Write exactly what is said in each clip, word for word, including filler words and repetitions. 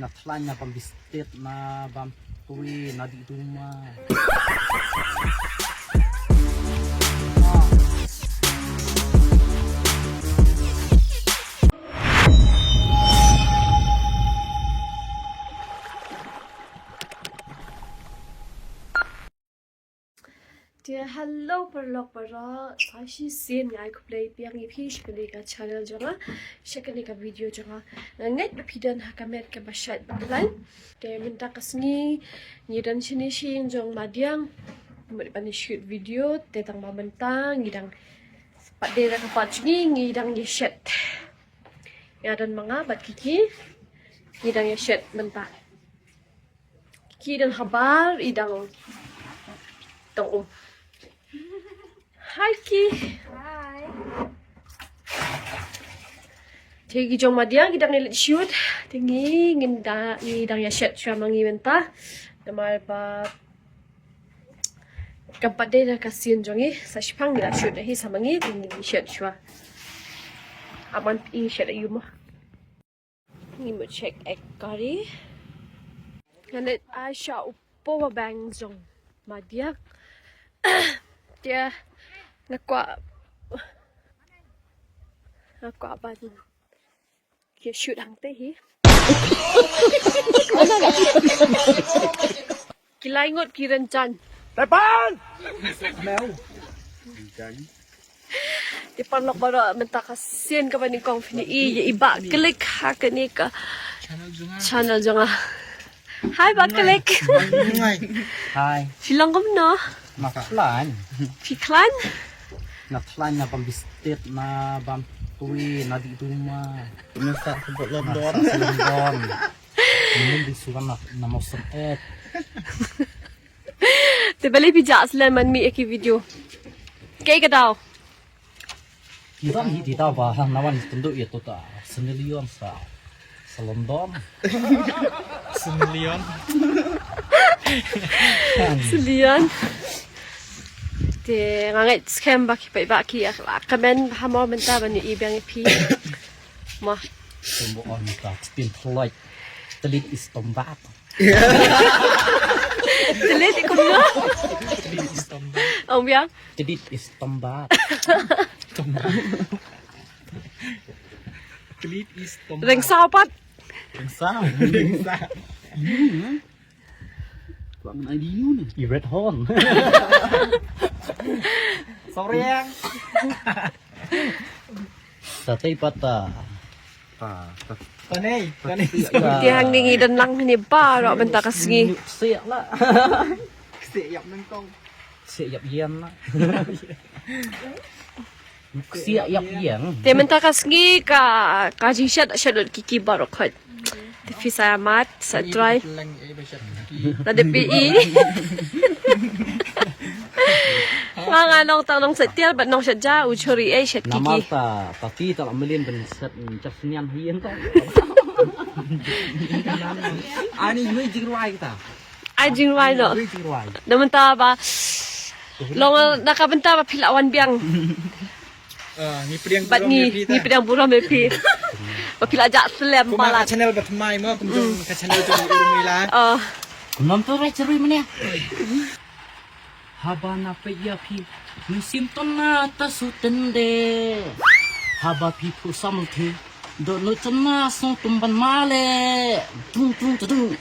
Na thlaiñ na bam bistet na bam tui na di duma. Te hello paralok baroh, sa shisien nga ai khublei biang ïa phi sha kane ka channel jong nga, sha kane ka video jong nga. Nga ngeit ba phi don ha ka met kaba shait ba khlaiñ. Te mynta ka sngi ngi don shane sha ïing jong madiang, mut ban shoot video, te tang ba mynta ngi dang pat dei da ka part jong ngi, ngi dang ïa shet. Nga don ma nga bad Kiki, ngi dang ïa shet mynta. Ki don habar i dang tong um. Hi Ki. Hi. Te ki jong madiang ki dang ïa leit shoot. Te ngi ngin da ngi dang ïa shet shuwa ma ngi mynta. Namar ba kam pat dei da ka sien jong ngi, sa shipang ngi la shoot hi sa ma ngi, te ngi shet shuwa. Aman i shet ayu ma. Ngi mut check ek kari. Nga leit ai sha u power bank jong madiang. Te nga kwah, nga kwah ban ïa shoot hangta hi. Ki lai ngut ki rynsan. Tepan! Te paralok baroh mynta ka sien kaba nyngkong phin ïa i, ïa i Bah Klik ha kane ka channel jong nga. Hi Bah Klik. Hi. Phi long kumno? Na khlaiñ. Phi khlaiñ? Na khlaiñ na bam bistet na bam tui na di duma. Na sa sebut London. Na sa sebut London. Minum di sukan na, na mosem ek. Te balei phi jah slem ban mih ïa ki video? Kaei ka daw? Ki ram hi ti ta ba na wan tynduh ïa to ta. Sunny Leon sa, sa London. Sunny Leon. Sunny Leon. Te nga ngeit skhem ba ki paidbah ki ïa la comment ha mo mynta ban ïa i biang ïa phi. Mo. Tumbo on ta tin thloi. Telit is tombat. Telit i kumno? Ong biang. Telit is tombat. Telit is tombat. Reng saw pat. Reng saw. Reng saw. Hmm. Tuang na di yun. I red horn. Sorry yang. Satay pata. Tanei, tanei. Te hangne ngi don lang hangne baroh mynta ka sngi. Ksiah la. Ksiah ïap nyngkong. Ksiah ïap ïeng la. Ksiah ïap ïeng. Te mynta ka sngi ka, ka jingshet shet lut ki ki baroh khoit. Te phi sa mat sa try. Lada phi i. Nga nga nong tang nong shet tiar bad nong shet ja u chori ei shet ki ki. Namar ta, ta ki ta la mlien ban shet, mm, jas nian hien ta. Ani yui jingrwai kita. Ai jingrwai no. Yui jingrwai. Na mynta ba long na ka bynta ba phi la wan biang. Ah, ngi pdiang burom ïa phi ta. Bad ngi, ngi pdiang burom ïa phi. Ba phi la jah slem palat. Ka channel ba thymmai mo, kum jong ka channel jong Urmila. Ah. Kum nam tu rai cherui mane. Haba na peit ïa phi, mynsiem tang na ta su tynde. Haba phi phu sam the, dohnud tang na song tum ban male. Tung tung ta dung.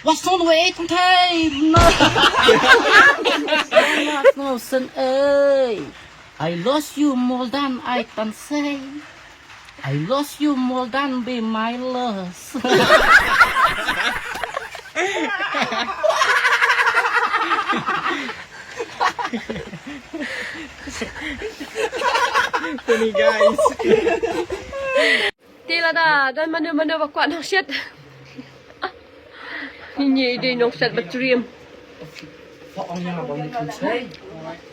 Wa song wei tang thai. Na. Na song sen ei. I lost you more than I can say. I lost you more than be my loss. Funny guys. Te lada don mano mano ba kwah nang shet. Ngi dei nong shet ba triem. Fa ong ïa ba ngi kan sei.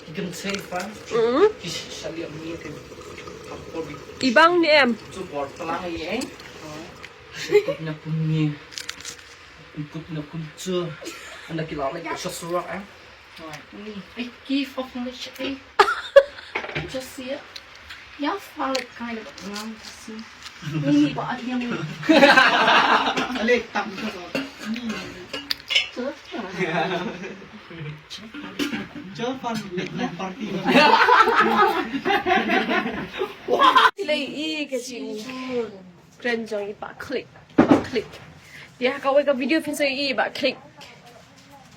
Ki kan sei fa. Mm. Ki sa liam ni te. I bang ni em. Chu bor tlang i eh. Kut na kun ni. Kut na kun chu. Anda ki la lek sa surak eh. Ni, I give up on the shit. Just see it. Yeah, I look kind of wrong to see. Ini ba yang Alik tam. Japan late night party. Sila i ka jingkren jong i Bah Click. Bah Click. Ïa kawei ka video phin sa i Bah Click.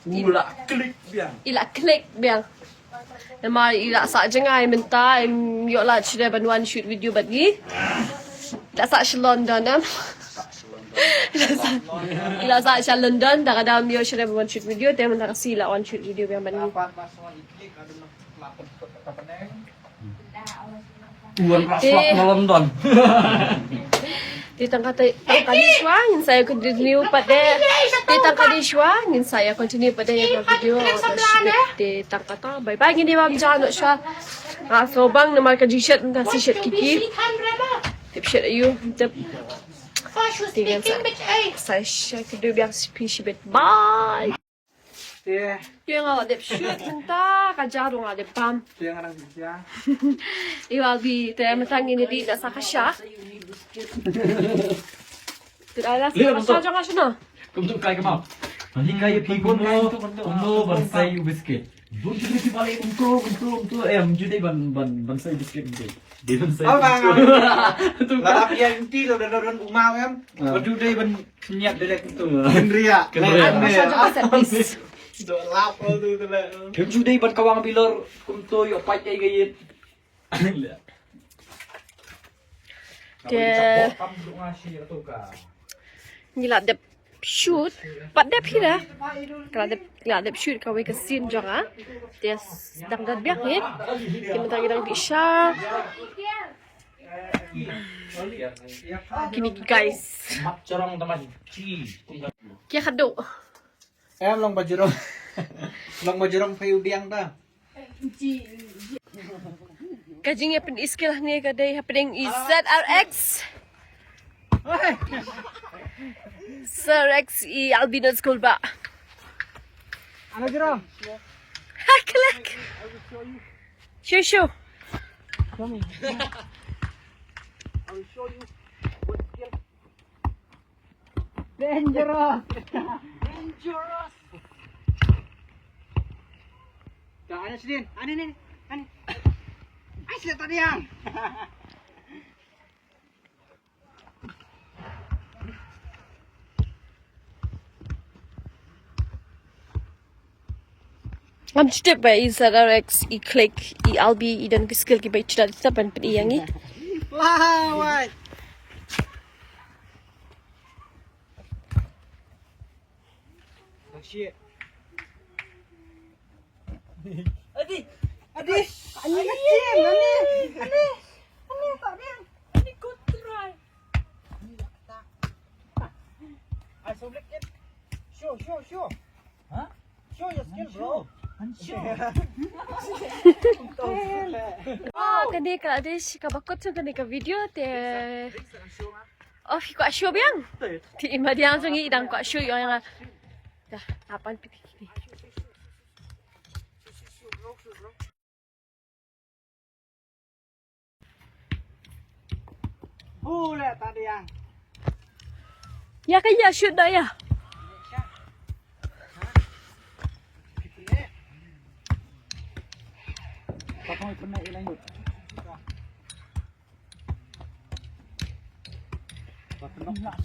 U la click biang. I la click biang. Namar i la sah jngai mynta, im ïoh lad shuh ban wan shoot video bad ngi. I la sah sha London em. I la sah, i la sah sha London, da ka dang ym ïoh shuh ban wan shoot video, te mynta ka sngi i la wan shoot video biang bad ngi. Wan raslak na London. Te tang kata, tang kata shuwa ngin sa ïa continue pat de. Te tang kata shuwa ngin sa ïa continue pat de ïa ka video. Te tang kata, bye bye, ngin ïa bam ja noh shuwa. Nga sngewbang namar ka jingshet mynta shi shet kiki. Tip shet aïu, tip. Te ngin sa, sa shet kadu biang shi phi shibit. Bye. Te. Te nga la dep shoot mynta, ka ja ruh nga la dep bam. Te nga dang ja. Ïa Albi, te mynta ngin ïa dih na sa ka sha. Te da la sa ka sha jong nga shano. Kumtu kai ka map. Ni kai phi kumno, kumno ban sai u biscuit. Bun ju dei phi bale kumtu, kumtu, kumtu. Eh, ju dei ban, ban, ban sai biscuit kumtu. Dei ban sai. Oh, bang. Tu la ka ap ïa inti tu da don umau em. Ah. Ba ju dei ban Kynriah direct tu. Kynriah. Kynriah. Asha jong ka set piece. Do lap tu tu le. Kem ju dei ban kawang bilor kumto ïoh pait ei ga ïit. Te ngi la dep shoot pat dep hi da. Ka la dep, la dep shoot kawei ka scene jong nga. Te dang dang biang hi. Te mynta ngi dang bishar. Kine ki guys. Ki khadduh. Em long ba jrong. Long ba jrong phi u biang ta. Ka jingïapyni skill hangne ka dei hapdeng i Z R X. Z R X i Albino School ba. Ana jrong. Ha, click. Show, show. Show me. I will show you what skill. Dangerous. Dangerous. Ka, ano si Din? Ano, ano, ano? Ay, sila tadi yan. Ngam shu tip ba i Z R X, i Click, i Albi, i don ki skill kiba i shu da tip ban pyni ïa ngi. Lawai. Adi, adi, ani, ani, ani, ani, tak dia. Ani, good try. Ai, so black cat. Show, show, show. Ha? Show your skill, bro. Unsure. Unsure. Ah, kane ka la dei shi kaba kut jong kane ka video te. Oh, phi kwah show biang? Te i madiang jong ngi i dang kwah show ïa nga. Dah, lapan piti kini. Bule tadi yang. Ïa ka ïa shoot da ïa. Patong pernah ilang.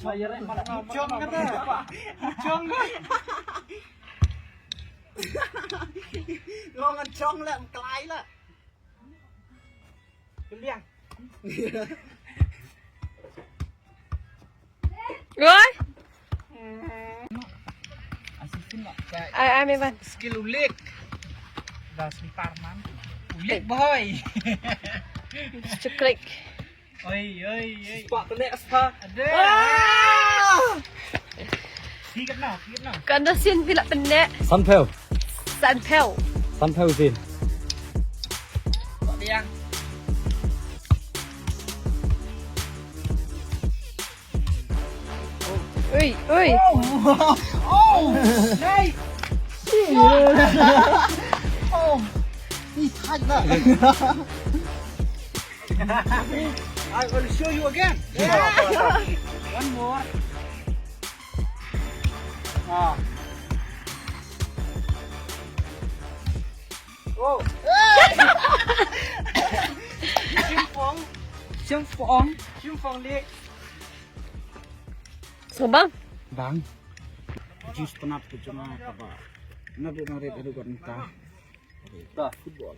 Chong kata. Chong kata. Long chong la, mklai la. Keliang. Oi. Ai, ai, Mevan. Skill ulik. Dah selipar man. Ulik boy. Ceklik. Oi, oi, oi. Pak kena spa. Ada. Ah! Sikit nah, sikit nah. Kan dah sin pila pendek. Sanpel. Sanpel. Sanpel sin. Pak Diang. Oi, oi. Oh, oh, nice. Oh, he's hot, man. I will show you again. One more. Ah. Oh. Shim Phong. Shim Phong. Shim Phong Lake. So bang. Bang. Just tenap tu cuma apa? Nabi mari dari gua minta. Dah football.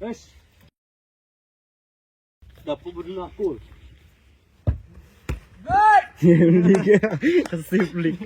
Yes. Dapat benar aku. Good. Lik ya. Kasih lik.